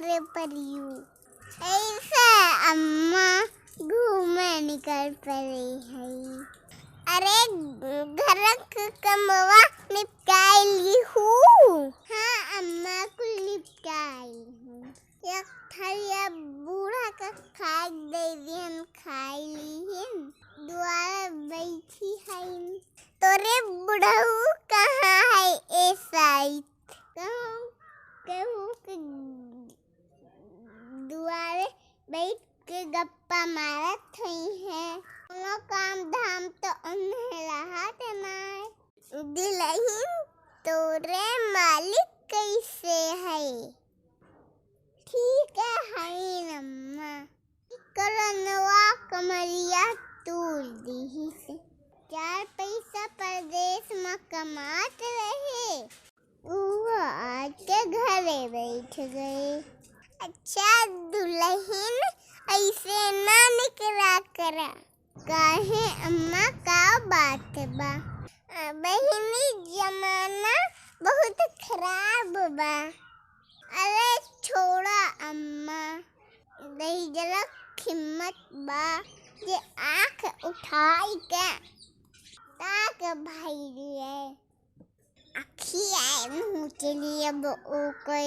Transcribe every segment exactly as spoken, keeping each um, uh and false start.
परे परियू। ऐसे अम्मा घूमे निकल पड़े है। अरे, घर क कमवा निपटाई ली हूँ। हाँ अम्मा, कुल निपटाई हूँ। एक थरिया बूढ़ा का खाए दे दिहन, खाई लीहिन। दुआरे बैठी हईन। तोरे बुढ़ऊ कहाँ है ए साइत? कहूँ, कहूँ के दुआरे बैठ के गप्पा मारत हुई है। कोनो काम धाम तो उन्हें रहत नाय। दुलहिन, तोरे मालिक कैसे है? ठीक है, हईन अम्मा। करनवा कमरिया तूर दिहिस। चार पैसा परदेस म कमात रहे, उहो आके घरे बैठ गए। अच्छा दुलहिन, ऐसे ना निकरा करा। काहे अम्मा, का बात बा? अ, बहिनी, जमाना बहुत खराब बा। अरे छोड़ा अम्मा, दहिजरा हिम्मत बा जे आँख उठाई के ताक भाई रे। अखिया मुँह चली अब ओके,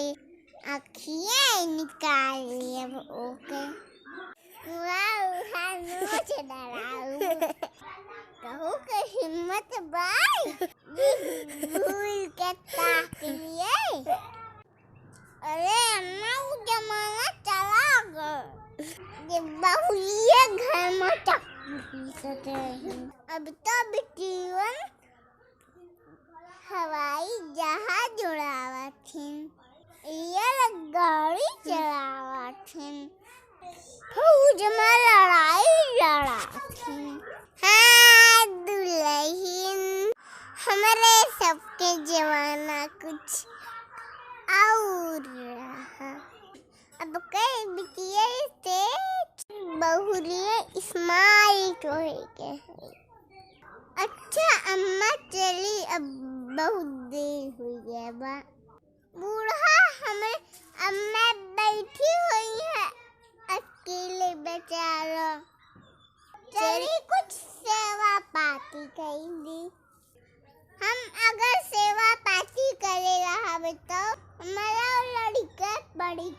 अखिया निकाल ली अब ओके। वाह, वाह, नोच डराऊ। कहू के हिम्मत बा, भूल के ताक लिए। अरे अम्मा, उ जमाना चला गए। ये बहुरिया घर में चक्की पीसत रही। अब तो बिटियन हवाई जहाज उड़ावत हिन, रेलगाड़ी चलावत हिन, फौज में लड़ाई लड़त हिन। हाँ दुलहिन, हमरे सबके जमाना कुछ और रहा। अब के बिटिया से बहुरिया smart होए के है। अच्छा अम्मा चली, अब बहुत देर हो गया बा। बूढ़ा हमरे अम्मा बैठी हुई है अकेले बेचारा। चली कुछ सेवा पाती कई दी। हम अगर सेवा पाती करे रहब तो हमारा लड़का बड़ी